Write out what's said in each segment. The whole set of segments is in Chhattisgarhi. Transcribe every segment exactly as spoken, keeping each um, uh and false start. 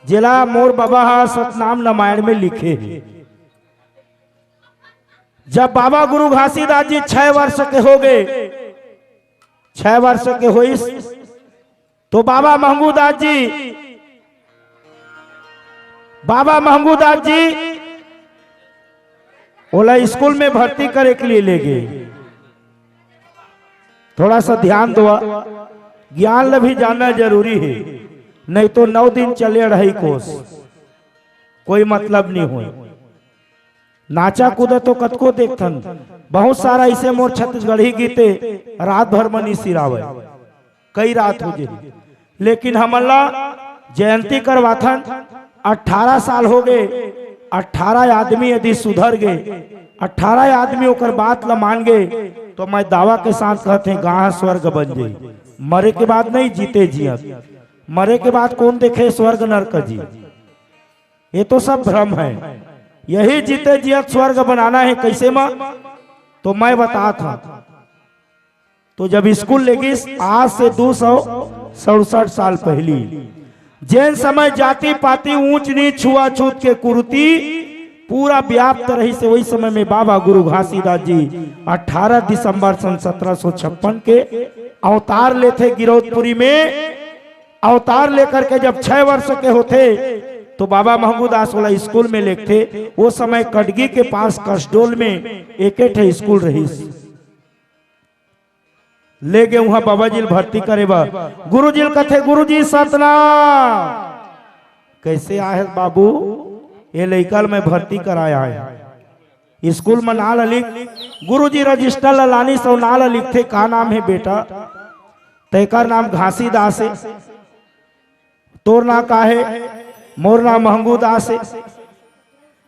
जेला मोर बबा ह सतनाम रामायण में लिखे हे। जब बाबा गुरु घासीदास जी छह वर्ष के हो गए, छह वर्ष के होइस, तो बाबा महंगूदास जी, बाबा महंगूदास जी ओला स्कूल में भर्ती करे के लिए ले गए। थोड़ा सा ध्यान दो, ज्ञान ला भी जानना जरूरी है, नहीं तो नौ दिन चले अढ़ाई कोस, कोई मतलब नहीं होय। नाचा कूदा तो कतको देखथन, बहुत सारा ऐसे मोर छत्तीसगढ़ी गीते रात भर मनी सिरावय, कई रात हो जाही। लेकिन हमन ला जयंती करवाथन, अट्ठारह साल हो गए, अट्ठारह आदमी यदि सुधर गए, अट्ठारह आदमी ओकर बात ला मान गए, तो मैं दावा के साथ कहते हैं, गांव स्वर्ग बन जाई। मरे के बाद नहीं, जीते जियत। मरे के बाद कौन देखे स्वर्ग नरक जी? ये तो सब भ्रम है। यही जीते जियत स्वर्ग बनाना है। कैसे माँ? तो मैं बतात हूँ। तो जब स्कूल लेगिस, आज से दो सौ सड़सठ साल पहली, जेन समय जाति पाति, ऊंच नीच, छुआछूत के कुरीति पूरा व्याप्त रहिस, वही समय में बाबा गुरु घासीदास जी अठारह दिसंबर सन सत्रह सौ छप्पन के अवतार लेथे गिरौदपुरी में। अवतार लेकर के जब छह वर्ष के होथे, तो बाबा महंगूदास वाला स्कूल में लेगथे। वो समय कटगी के पास कसडोल में एके ठे स्कूल रहिस। ले गे उहाँ बाबा जी ल भर्ती करे बर। गुरु जी ल कथे, "गुरु जी सतनाम।" "कैसे आए बाबू?" "ये लइका ल मैं भर्ती कराय आय हँव।" स्कूल म नाम ल लिख, गुरु जी रजिस्टर ल लानिस अउ नाम ल लिखथे, "का नाम हे बेटा?" "तेकर नाम घासीदास हे।" "तोर नाम का हे?" "मोर नाम महंगू दास हे।"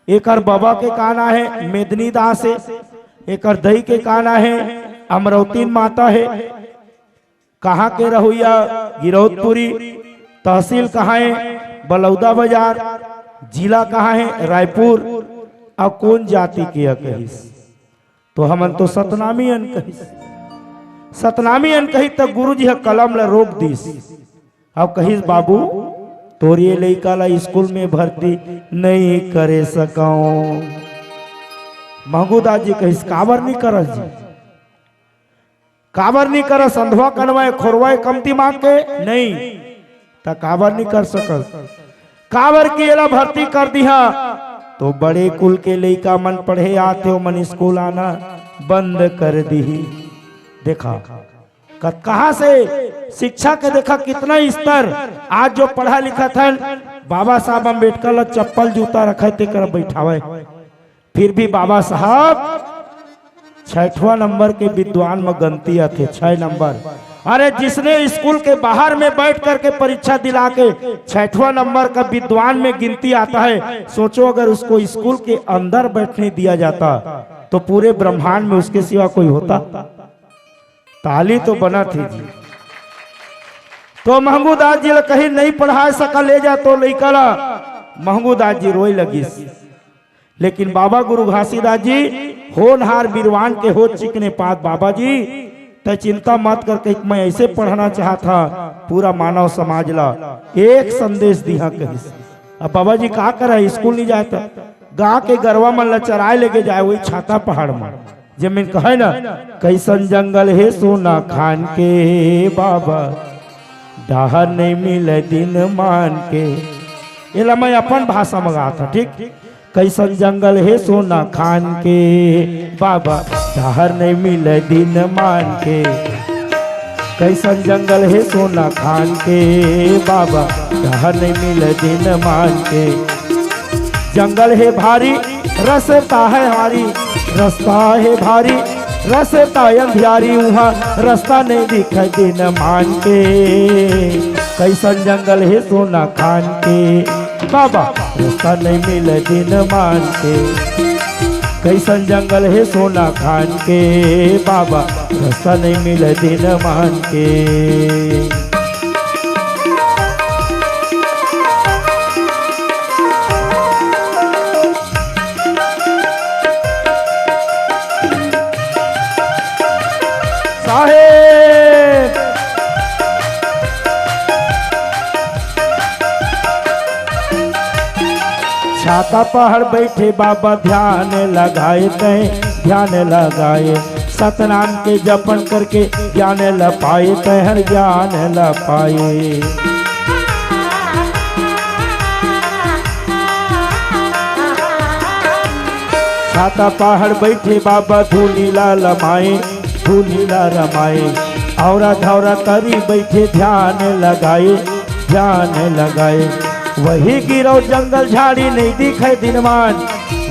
"एकर बबा के का नाम हे?" "मेदनी दास हे।" "एकर दई के का नाम हे?" "अमरौतीन माता हे।" "कहाँ के रहोइया?" "गिरौदपुरी।" "तहसील कहाँ हे?" "बलौदा बाजार।" "जिला कहाँ हे?" "रायपुर।" "अउ कौन जाति के हे?" कहिस। "तो हमन तो सतनामी अन कहिस।" सतनामी अन कहिस त गुरु जी ह कलम ल रोक दिस। अब कहिस, "बाबू, तोर ये लइका ला स्कूल में भर्ती नहीं करे सकंव।" महंगू दास जी कहिस, "काबर नहीं करस जी? काबर नहीं करस? अंधवा कनवा ए, खोरवा ए, कम दिमाग के नहीं, त काबर नहीं कर सकस?" "काबर कि एला भर्ती कर दिहा, तो बड़े कुल के लइका मन पढ़े आथे, ओमन स्कूल आना बंद कर दिही।" देखा, कत-, कहाँ से शिक्षा के देखा कितना स्तर, आज जो पढ़ा लिखत हन, बाबा साहब अम्बेडकर ला चप्पल जूता रखे तेकर बैठावे, फिर भी बाबा साहब छठवां नंबर के विद्वान में गनती आथे, छह नंबर। अरे, जिसने स्कूल के बाहर में बैठ करके परीक्षा दिला के छठवां नंबर का विद्वान में गिनती आता है, सोचो अगर उसको स्कूल के अंदर बैठने दिया जाता तो पूरे ब्रह्मांड में उसके सिवा कोई होता? ताली तो बनत हे जी। तो महंगू दास जी ला कहिन, "नहीं पढ़ा सका, ले जा तोर लइका ला।" महंगू दास जी रोए लगिस। लेकिन बाबा गुरु घासीदास जी होनहार विद्वान के होत चिकने पात, "बाबा जी, तैं चिंता मत कर," कहिके, "मैं ऐसे पढ़ाना चाहत हँव पूरा मानव समाज ला, एक संदेश दिहा," कहिस। अब बाबा जी का करय, स्कूल नहीं जाय त गाँव के गरवा मन ला चराय लेगे जाय, वही छाता पहाड़ म। जेमे कहय ना, "कइसन जंगल हे सोना खान के बाबा, डहर नइ मिलय दिन मान के।" एला मैं अपन भाषा म गात हँव, ठीक? "कइसन जंगल हे सोना खान के बाबा, डहर नइ मिलय दिन मान के। कइसन जंगल हे सोना खान के बाबा, डहर नइ मिलय दिन मान के। जंगल हे भारी, रस्ता हे भारी, रस्ता हे भारी, रस्ता अंधियारी, उहाँ रस्ता नइ दिखय दिन मान के। कइसन जंगल हे सोना खान के बाबा, रस्ता नइ मिलय दिन मान के। कइसन जंगल हे सोना खान के बाबा, रस्ता नइ मिलय दिन मान के।" छाता पहाड़ बैठे बाबा ध्यान लगाए तैं, ध्यान लगाए। सतनाम के जपन करके ज्ञान ल पाए तैं, हर ज्ञान ल पाए। छाता पहाड़ बैठे बाबा धूली ला लमाए, धूली ला रमाए। औरा धौरा करी बैठे ध्यान लगाए, ध्यान लगाए। वही गिरो जंगल झाड़ी नहीं दिखे दिनमान,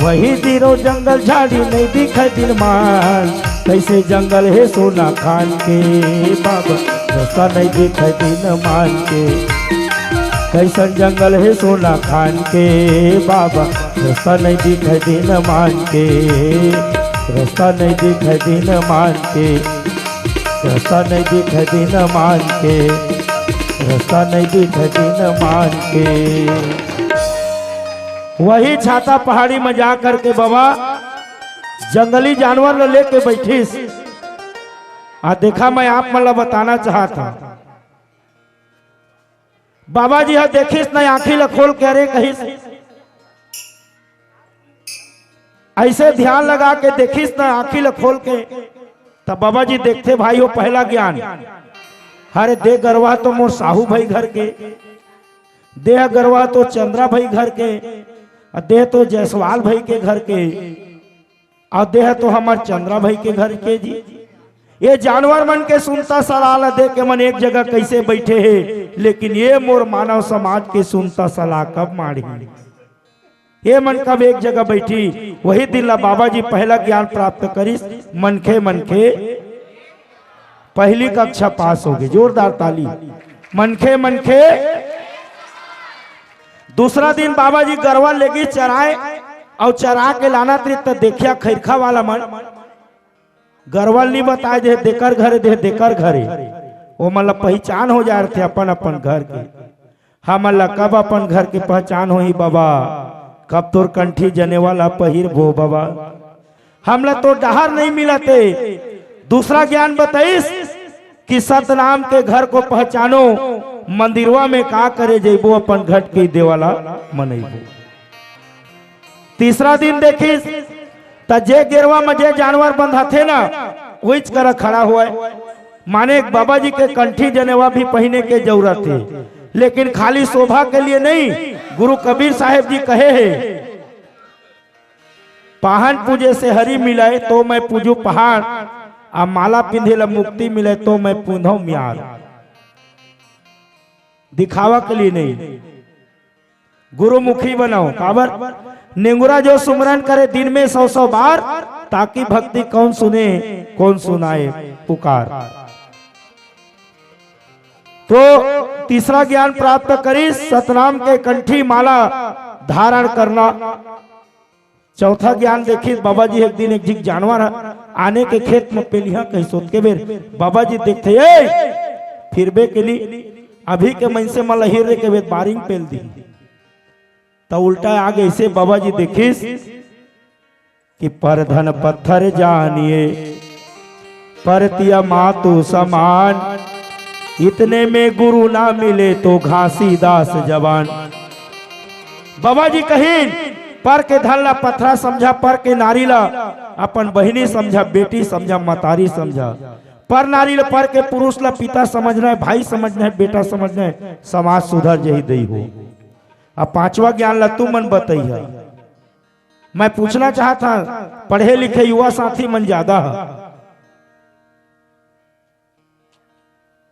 वही गिरो जंगल झाड़ी नहीं दिखे दिनमान। कैसे जंगल हे सोना खान के बाबा, रस्ता नहीं दिखे दिनमान के। कैसन जंगल हे सोना खान के बाबा, रस्ता नहीं दिखे दिनमान के, रस्ता नहीं दिखे दिनमान के, रस्ता नहीं दिखे दिनमान के, रस्ता नहीं दिखे दिनमान के। वही छाता पहाड़ी में जा करके बाबा जंगली जानवर ल लेके बैठिस। आ देखा, मैं आप मन ला बताना चाहत हूँ, बाबा जी ह देखिस न आँखी ल खोल के, अरे कहिस, ऐसे ध्यान लगा के देखिस न आँखी ल खोल के, तब बाबा जी देखथे, भाई हो पहला ज्ञान, अरे दे गरवा तो मोर साहू भाई घर के, दे गरवा तो चंद्रा भाई घर के, आ दे तो जायसवाल भाई के घर के, अउ देह तो हमर चंद्रा भाई के घर के जी। ये जानवर मन के सुनता सलाह ल दे के मन एक जगह कैसे बैठे हे, लेकिन ये मोर मानव समाज के सुनता सलाह कब माढ़ी? ये मन कब एक जगह बैठी? वही दिन ला बाबा जी पहला ज्ञान प्राप्त करिस, मनखे मनखे पहली कक्षा पास हो गए। जोरदार ताली। मनखे मनखे दूसरा दिन बाबा जी गरवा लेगी चराए, अउ चरा के लानत रही त देखिया खैरखा वाला मन गरवा ल नी बताए दे, देकर घरे दे, देकर घरे। ओ मन ला पहचान हो जाए रथे अपन अपन घर के। हमन ला कब अपन घर के पहचान होही बाबा? कब तोर कंठी जनेवा ला पहिरबो बाबा? हमला तो डहर नहीं मिलत हे। दूसरा ज्ञान बताइस कि सतनाम के घर को पहचानो, मंदिरवा में का करे जइबो, अपन घट के देवाला मनइबो। तीसरा दिन देखिस त जे गेरवा में जे जानवर बंधाथे ना, उहीच करा खड़ा होय। माने एक बाबा जी के कंठी जनेवा भी पहिने के जरूरत हे, लेकिन खाली शोभा के लिए नहीं। गुरु कबीर साहेब जी कहे हे, पाहन पूजे से हरि मिलय, तो मैं पूजू पहाड़, आ माला पिंधे ल मुक्ति मिलय, तो मैं पूंधव म्यार। दिखावा के लिए नहीं, गुरुमुखी बनव। काबर? नेंगुरा जो सुमरन करे दिन में सौ सौ बार, ताकी भक्ति कौन सुने, कौन सुनाए पुकार। तो तीसरा ज्ञान प्राप्त करिस, सतनाम के कंठी माला धारण करना। चौथा ज्ञान देखिस बाबा जी, एक दिन एक झिन जानवर ह आने के खेत म पेलिहा कहिस, ओतके बेर बाबा जी देखथे, ए, फिरबे के नी, अभी के मइनसे मन ल हिर रे के बेर बारिंग पेल दी। त उल्टा आ गइसे बाबा जी देखिस कि पर धन पत्थर जानिए, परतिया मातु समान, इतने में गुरु ना मिले तो घासीदास जवान। बाबा जी कहिन, पर के धन ला पथरा समझा, पर के नारी ला अपन बहिनी समझा, बेटी समझा, मतारी समझा। पर नारी ला, पर के पुरुष ला पिता समझना हे, भाई समझना हे, बेटा समझना हे, समाज सुधर जही दई हो। अब पांचवा ज्ञान ला तुमन बतइहा। मैं पूछना चाहत हंव, पढ़े लिखे युवा साथी मन ज्यादा ह,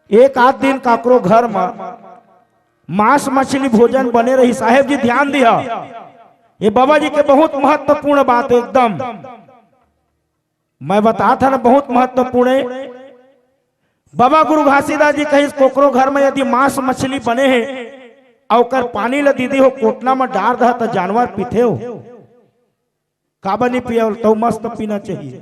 एक आध दिन काकरो घर म मांस मछली भोजन बने रही। साहेब जी ध्यान दिहा, ये बाबा जी के बहुत महत्वपूर्ण बात हे एकदम। मैं बतात हंव ना, बहुत महत्वपूर्ण हे। बाबा गुरु घासीदास जी कहिस, कोकरो घर म यदि मांस मछली बने हे अउ ओकर पानी ल दीदी हो कोटना म डार दहा त जानवर पीथे हो। काबर नी पिए? तउ मस्त पीना चाहिए।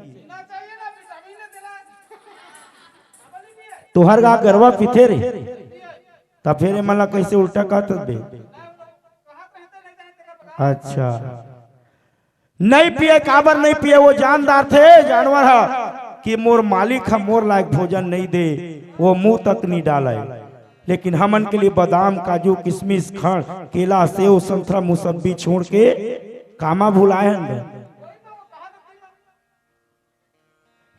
तुहर गा गरवा पीथे रे, त फेर एमन ला कइसे उल्टा कहत बे? अच्छा, नहीं पिए, काबर नहीं पिए? वो जान डारथे जानवर ह कि मोर मालिक ह मोर लायक भोजन नहीं दे, वो मुंह तक नहीं डाले। लेकिन हमन के लिए बादाम, काजू, किशमिश, खंड, केला, सेव, संतरा, मुसब्बी छोड़ के कामा भुलाए हन रे।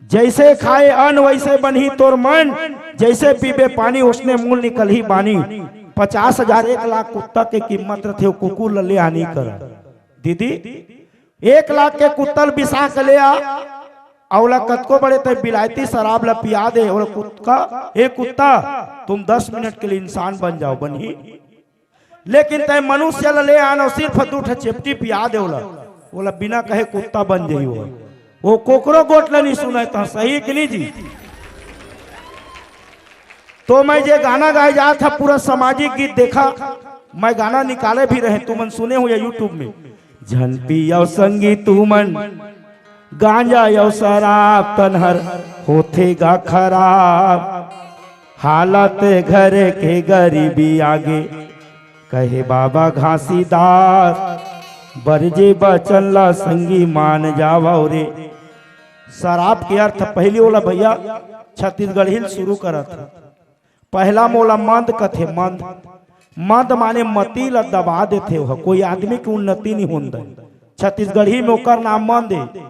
जैसे खाए अन्न वैसे बनही तोर मन, जैसे पीबे पानी उसने मूल निकलही बानी। पचास हजार एक लाख कुत्ता के कीमत रथे, ओ कुकुर ल ले आनी कर। दीदी, एक लाख के कुत्ता ल बिसा के ले आ, अउ ओला कतको बड़े तय बिलायती शराब ल पिया दे, ओला कुत्ता, "ए कुत्ता, तुम दस मिनट के लिए इंसान बन जाओ", बनही। लेकिन तय मनुष्य ल ले आन अउ सिर्फ दू ठे चेपटी पिया दे ओला, ओला बिना कहे कुत्ता बन जही। ओ कोकरो गोठ ल नहीं सुनय, त सही कि नहीं जी? तो मैं जे गाना गाए जात ह, पूरा सामाजिक गीत। देखा, मैं गाना निकाले भी रहे, तुमन सुने हो या YouTube में। "झन पियव संगी तुमन गांजा अउ शराब, तन हर होथे गा खराब। हालत घर के गरीबी आगे, कहे बाबा घासीदास, बरजे बचन ला संगी मान जावव रे।" शराब के अर्थ पहिली ओला भैया छत्तीसगढ़ी ल शुरू करत हे। पहला म ओला मंद कथे, मंद। मंद माने मति ल दबा देथे, ओह कोई आदमी के उन्नति नहीं होन दे। छत्तीसगढ़ी में ओकर नाम मंद हे।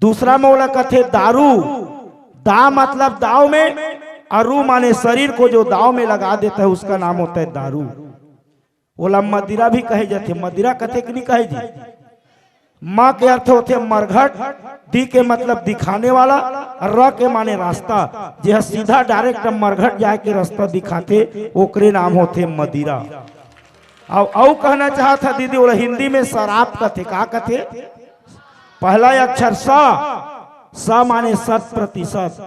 दूसरा म ओला कथे दारू। दा मतलब दाव में, अउ रू माने शरीर को जो दाव में लगा देता है, उसका नाम होता है दारू। ओला मदिरा भी कहे जाथे। मदिरा कथे कि नहीं कहे जी? म के अर्थ होथे मरघट, दि के मतलब दिखाने वाला, र के माने रास्ता। जे ह सीधा direct मरघट जाए के रास्ता दिखाथे, ओकरे नाम होथे मदिरा। अउ, अउ कहना चाहत ह दीदी, ओला हिंदी में शराब कथे। का कथे? पहला अक्षर स, स माने शत प्रतिशत,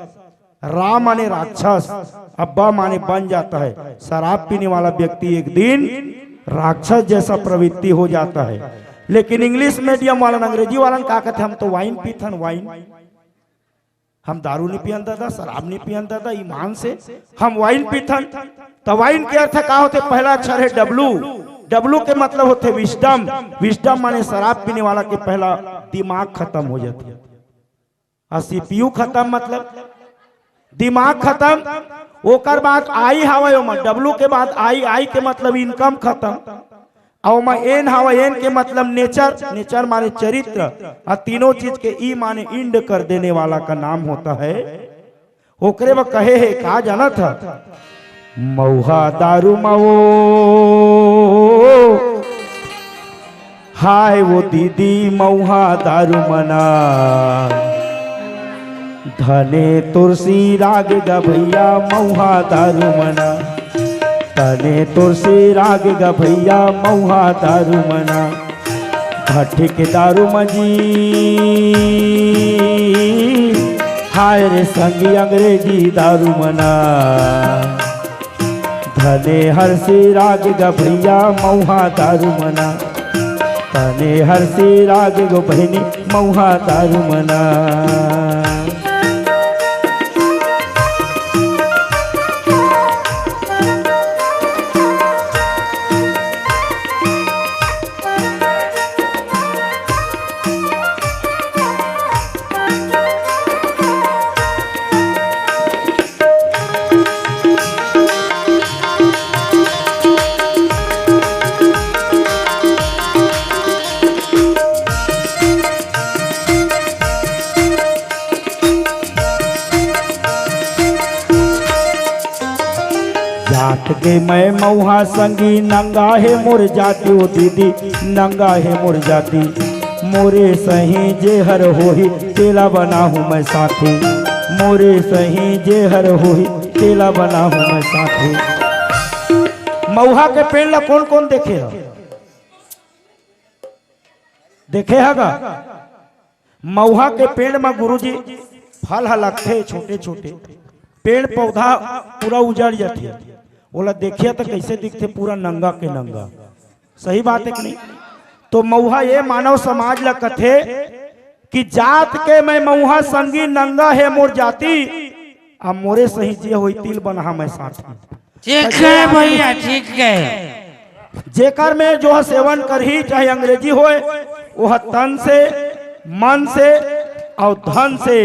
रा माने राक्षस, अब ब माने बन जाता है। शराब पीने वाला व्यक्ति एक दिन राक्षस जैसा प्रवृत्ति हो जाता है। लेकिन English medium वालन, अंग्रेजी वालन का कहते, हम तो वाइन पीथन, वाइन। हम दारू नहीं पियन दादा, शराब नहीं पियन दादा, ईमान से हम वाइन पीथन। तो वाइन के अर्थ का होथे? पहला अक्षर है W। W के मतलब होथे विजडम। विजडम माने शराब पीने वाला के पहला दिमाग खत्म हो जाथे। अउ सीपीयू खत्म, मतलब दिमाग खत्म। ओकर बाद आई हावय, ओमा W के बाद आई, आई के मतलब इनकम खत्म। अउ ओमा एन हावय, एन के मतलब नेचर, नेचर माने चरित्र। अउ तीनों चीज के ई माने इंड कर देने वाला का नाम होता है। ओकरे बर कहे हे, का जानत ह? मऊहा दारू मवो, हाय वो दीदी मऊहा दारू मना। धने तुलसी राग गा भैया मऊहा दारू मना। तने तुलसी राग गा भैया मऊहा दारू मना। भट्ठी के दारू मजी, हाय रे संगी अंग्रेजी दारू मना। धने हरसी राग गा भैया मऊहा दारू मना। तने हरसी राग गो बहिनी मऊहा दारू मना। जात के मैं मऊहा संगी, नंगा हे मोर जाति, ओ दीदी, नंगा हे मोर जाति। मोरे सही जे हर होही, तेला बनाहूँ मैं साथी। मोरे सही जे हर होही, तेला बनाहूँ मैं साथी। मऊहा के पेड़ ला कोन कोन देखे ह? देखे ह गा? मऊहा के पेड़ म गुरुजी फल ह लगथे छोटे छोटे, पेड़ पौधा पूरा उजड़ जाथे। ओला देखिया त कइसे दिखथे? पूरा नंगा के नंगा। सही बात हे कि नहीं? तो मऊहा ये मानव समाज ला कथे कि जात के मैं मऊहा संगी, नंगा हे मोर जाति, अब मोरे सही जे होही तिल बनाहूँ मैं साथी। ठीक हे भैया, ठीक हे। जेकर में जो ह सेवन करही, चाहे अंग्रेजी होय, वो ह तन से, मन से अउ धन से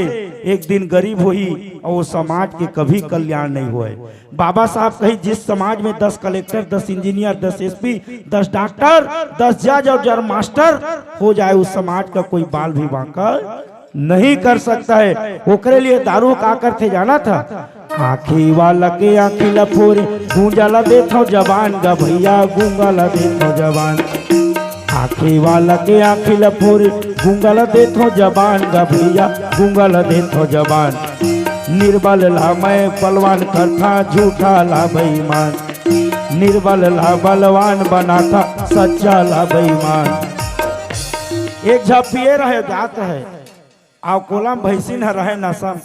एक दिन गरीब होही अउ वो समाज के कभी कल्याण नहीं होय। बाबा साहब कही, जिस समाज में दस कलेक्टर, दस इंजीनियर, दस एसपी, दस डॉक्टर, दस जज और जज मास्टर हो जाए, उस समाज का कोई बाल भी बांका नहीं कर सकता है। ओकरे लिए दारू का करथे जाना था? आँखी वाला के आँखी ला फोरे, गूंजा ला देथो जबान गा भैया, गूंगा ला देथो जबान। आँखी वाला के आँखी ला फोरे, गूंगा ला देथो जबान गा भैया, गूंगा ला देथो जबान। निर्बल ला मैं बलवान करथा, झूठा ला बेईमान। निर्बल ला बलवान बनाथा, सच्चा ला बेईमान। एक झन पिए रहे, जात रहे, अउ कोलम भैंसिन ह रहे नशा म।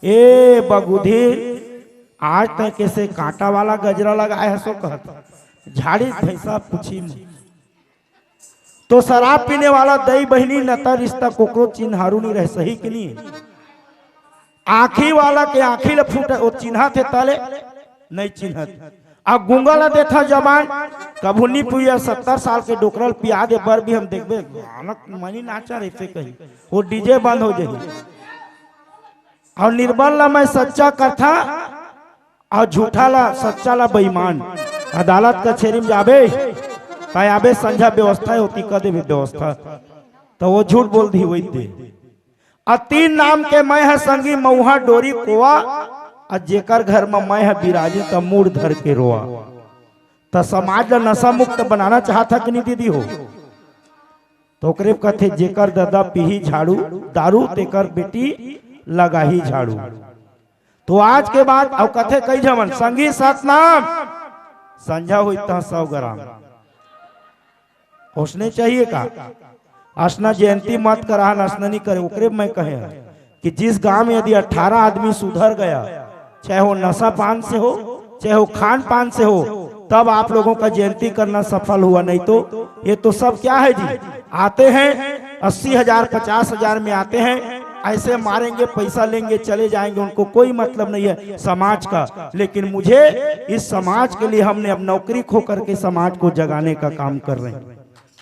ए बगुधी, आज तैं कैसे कांटा वाला गजरा लगाए हस ओ कहत। झाड़ी भैंसा पूछी म। तो शराब पीने वाला दई बहिनी नता रिश्ता कोकरो चिन्हारू नहीं रहे, सही कि नहीं? आँखी वाला के आँखी ल फूट, वो चिन्हत हे तले नहीं चिन्हत। अब गूंगा ला देथा जबान, कभू नहीं पिया, सत्तर साल के डोकरा ल पिया दे बर भी हम देखबे, हालत मनी नाचा रहिथे कही, वो डीजे बंद हो जाही। अउ निर्बल ला मैं सच्चा करथा, अउ झूठा ला सच्चा ला बेईमान। अदालत कचेरी म जाबे, तैं आबे संझा व्यवस्था होती, कदे भी व्यवस्था, त वो झूठ बोल दी वही दे। अ तीन नाम के मैं ह संगी, मऊहा, डोरी, कोवा, अ जेकर घर म मैं ह बिराजी त मूड़ धर के रोवा। त समाज ल नशा मुक्त बनाना चाहत ह कि नहीं दीदी हो? त ओकरे कथे, जेकर ददा पीही झाड़ू, दारू, तेकर बेटी लगाही झाड़ू। तो आज के बाद अउ कथे कई झमन संगी सतनाम, संझा होई त सौ ग्राम। ओसने चाहिए का? असना जयंती मत करा, असना नहीं करे। ओकरे मैं कहे हन कि जिस गांव में यदि अठारह आदमी सुधर गया, चाहे वो नशा पान से हो, चाहे वो खान पान से हो, तब आप लोगों का जयंती करना सफल हुआ। नहीं तो ये तो सब क्या है जी, आते हैं अस्सी हजार, पचास हजार में आते हैं, ऐसे मारेंगे, पैसा लेंगे, चले जाएंगे, उनको कोई मतलब नहीं है समाज का। लेकिन मुझे इस समाज के लिए, हमने अब नौकरी खो करके समाज को जगाने का काम कर रहे हैं,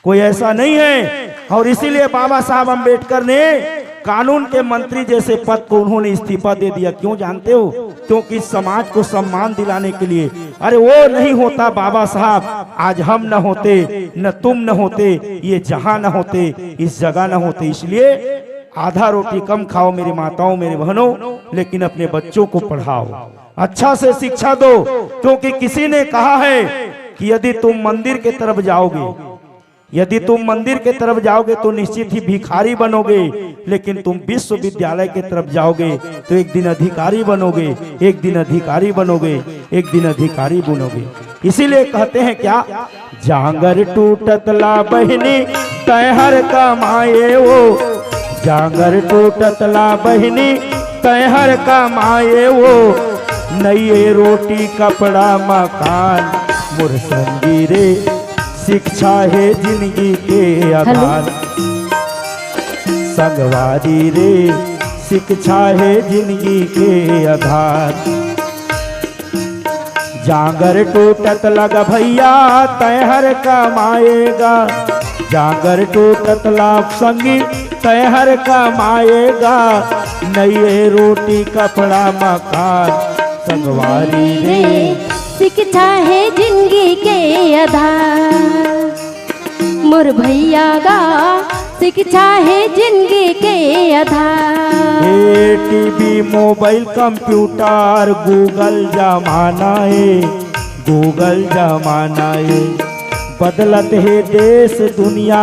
कोई ऐसा नहीं है। और इसीलिए बाबा साहब अम्बेडकर ने कानून के मंत्री जैसे पद को उन्होंने इस्तीफा दे दिया। क्यों जानते हो? क्योंकि समाज को सम्मान दिलाने के लिए। अरे वो नहीं होता बाबा साहब, आज हम न होते, न तुम न होते, ये जहां न होते, इस जगह न होते। इसलिए आधा रोटी कम खाओ मेरी माताओं, मेरे बहनों, लेकिन अपने बच्चों को पढ़ाओ, अच्छा से शिक्षा दो, क्योंकि किसी ने कहा है कि यदि तुम मंदिर के तरफ जाओगे, यदि तुम मंदिर के तरफ जाओगे तो निश्चित ही भिखारी बनोगे, लेकिन तुम विश्वविद्यालय के तरफ जाओगे तो एक दिन अधिकारी बनोगे, एक दिन अधिकारी बनोगे, एक दिन अधिकारी बनोगे। इसीलिए कहते हैं क्या, जांगर टूटत ला बहिनी तैहर कमाए वो, जांगर टूटत ला बहिनी तैहर कमाए वो, नइये रोटी कपड़ा मकान। मोर संगी रे, शिक्षा हे जिंदगी के आधार। संगवारी रे, शिक्षा हे जिंदगी के आधार। जांगर टूटत लग भैया तैहर कमाएगा, जांगर टूटत ला संगी तैहर कमाएगा, नइये रोटी कपड़ा मकान। संगवारी रे, शिक्षा हे जिंदगी के आधार। मोर भैया गा, शिक्षा हे जिंदगी के आधार। ए टीवी, मोबाइल, कंप्यूटर, Google जमाना हे, Google जमाना हे। बदलत हे देश दुनिया,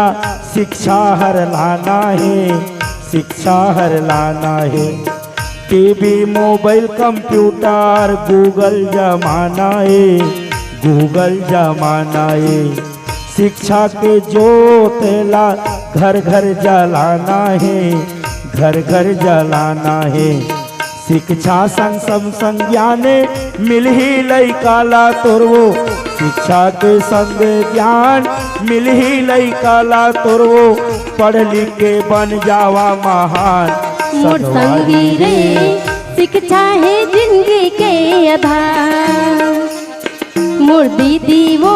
शिक्षा हर लाना हे, शिक्षा हर लाना हे। टीवी, मोबाइल, कंप्यूटर, Google जमाना हे, Google जमाना हे। शिक्षा के जोत ला घर घर जलाना हे, घर घर जलाना हे। शिक्षा संग संग संग ज्ञान मिलही लइका ला तोर वो, शिक्षा के संग ज्ञान मिलही लइका ला तोर वो, पढ़ लिख के बन जावा महान। मोर संगवारी संगी रे, शिक्षा हे जिंदगी के आधार। मोर दीदी वो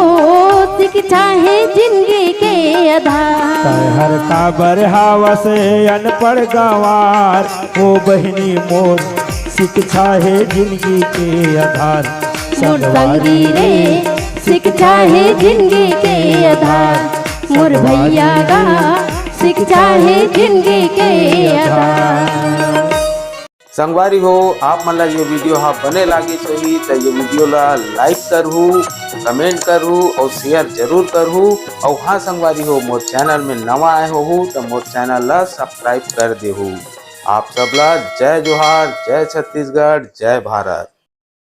शिक्षा हे जिंदगी के आधार। तैहर काबर हावस अनपढ़ गंवार, ओ बहिनी मोर शिक्षा हे जिंदगी के आधार। मोर संगवारी रे, शिक्षा हे जिंदगी के आधार। मोर भैया गा, शिक्षा हे जिंदगी के आधार। संगवारी हो, आप मन ला ये वीडियो हा बने लागिस होही त ये वीडियो ला लाइक करहू, कमेंट करहू और शेयर जरूर करहू। और हाँ संगवारी हो, मोर चैनल में नवा आए होहू त मोर चैनल ला सब्सक्राइब कर देहू। आप सब ला जय जोहार, जय छत्तीसगढ़, जय भारत।